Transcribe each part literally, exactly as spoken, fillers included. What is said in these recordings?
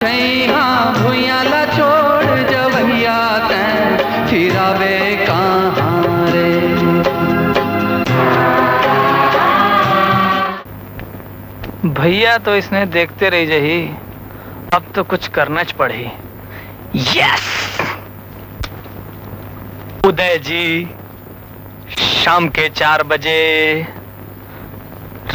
छैहा भुइयां ला छोड़ जवैया तैं फिरावे कहाँ रे। भैया तो इसने देखते रह जाही, अब तो कुछ करना च पड़ही। यस! उदय जी, शाम के चार बजे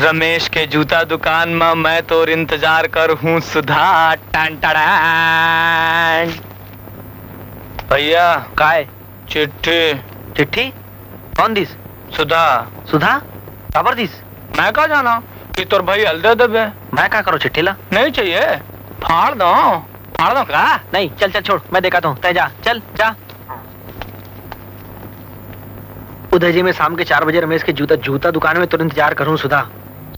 रमेश के जूता दुकान म मैं तोर इंतजार करहूं सुधा। टन टड़ान। भैया, काय? चिट्ठी। चिट्ठी? कौन दिस? सुधा। सुधा? काबर दिस? मैं का जाना कि तोर भाई हल दे देबे। मैं का करो चिट्ठी ला? नहीं चाहिए। फाड़ दो। फाड़ दो का? नहीं, चल, चल, छोड़, मैं देखा तो हूँ, तय जा, चल, जा। उदय जी, मैं शाम के चार बजे रमेश के जूता, जूता दुकान में तोर इंतजार करूँ, सुधा।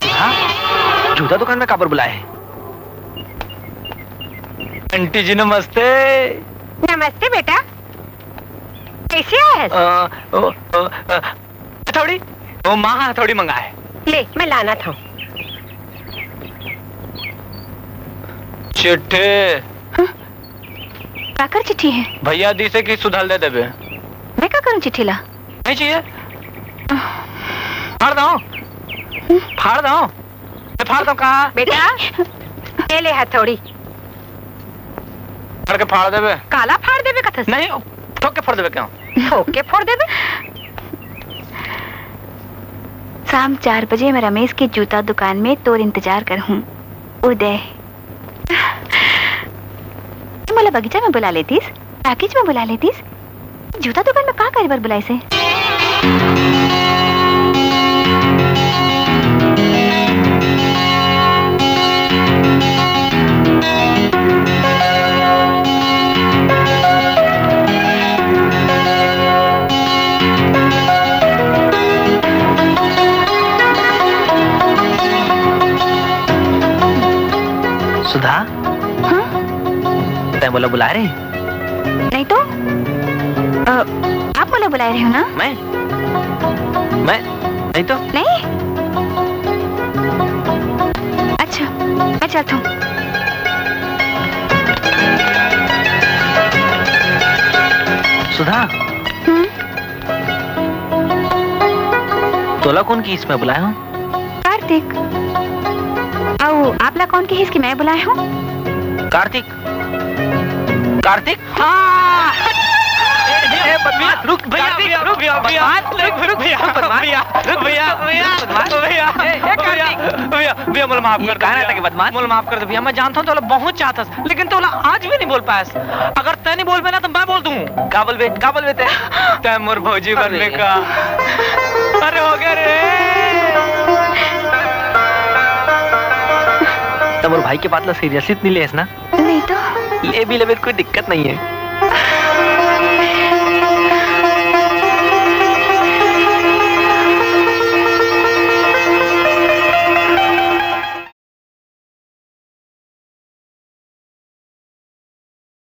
हाँ? जूता दुकान में काबर बुलाए है? आंटी जी, नमस्ते। नमस्ते बेटा, कैसे आए? अ, ओ, ओ, अ, हथौड़ी, वो माँ हथौड़ी मंगाए। ले, मैं लाना था। चिट्ठी। हाँ? काकर चिट्ठी है? भैया दिसे कि सुधा ल दे देबे। मैं का करूँ चिट्ठी ला? नहीं चाहिए। फाड़ दो। फाड़ दो। मैं फाड़ दो कहा? बेटा, ये ले हथौड़ी। फाड़ के फाड़ देबे। काला फाड़ देबे कथस? नहीं, ठोक के फोड़ देबे क्या? ठोक के फोड़ देबे? शाम चार बजे मैं रमेश के जूता दुकान में तोर इंतजार करहूँ। उदय। मोला बगीचा में बुला लेतिस, टॉकीज में बुला लेतिस, जूता दुकान में का करे बर बुलाइस हे? सुधा, हाँ? तैं मोला बुलाए रहे? नहीं तो। अ, आप मोला बुलाए रहे हो ना? मैं? मैं? नहीं तो। नहीं? अच्छा, मैं चलता हूँ। सुधा। हम्म? तोला कौन किहिस मैं बुलाए हूँ? कार्तिक। अउ आप ला कौन किहिस कि मैं बुलाए हूँ? कार्तिक। कार्तिक? हाँ! ए, ए, बदमाश, रुक भैया, कार्तिक, भैया, रुक, भैया, भैया, बदमाश, रुक, रुक, भैया, रुक, भैया, रुक, भैया, बदमाश। भैया, ए, ए, भैया, कार्तिक। भैया, भैया, मोला माफ कर दे, भैया। ये का नाटक है, बदमाश? मोला माफ कर दे, भैया, मैं जानता हूँ, तोला बहुत चाहत हस, लेकिन तोला आज भी नहीं बोल पायस। अगर तैं नहीं बोलबे ना, तो मैं बोल दूँ। का बोलबे? का बोलबे तैं? तैं मोर भौजी बनबे का? अरे हो गया रे। तैं मोर भाई के बात ला seriously नहीं लेस ना? नहीं तो। ले भी लेबे, कोई दिक्कत नहीं है।